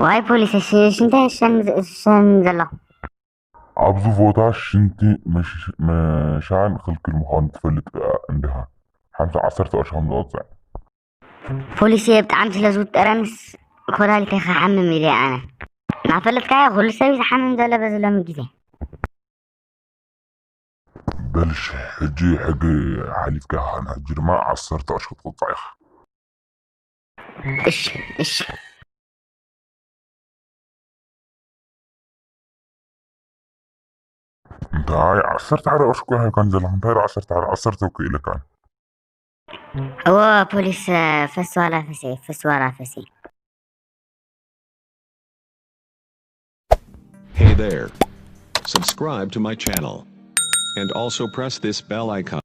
ዋይ ፖሊስ፣ ሽንታይ ሸን ዘለኹ? ኣብዚ ቦታ ሽንቲ ምሻን ክልክል ምዃኑ ትፈልጥ እንዲኻ? ሓምሳ ዓሰርተ ቅርሺ ከም ዝቐፅዕ። ፖሊስ፣ ብጣዕሚ ስለ ዝውጠረንስ ኮላሊተይ ክሓምም ኢለ ኣነ። ናፈለጥካዮ ኩሉ ሰብ ዝሓምም ዘሎ በዚ ሎሚ ግዜ። በልሽ፣ ሕጂ ሕጊ ሓሊፍካ ኢኻ። ሕጂ ድማ ዓሰርተ ቅርሺ ክትቕጻዕ ኢኻ። እሺ፣ እሺ። እንታይ ዓሰርተ ሓደ ቅርሺ እኮ ሂብካኒ ዘለኻ? እንታይ ደኣ ዓሰርተ ሓደ? ዓሰርተ እኮ ኢለካ። እዎ ፖሊስ፣ ፈስዋላ ፈሴ፣ ፈስዋላ ፈሴ። Hey there. Subscribe to my channel. And also press this bell icon.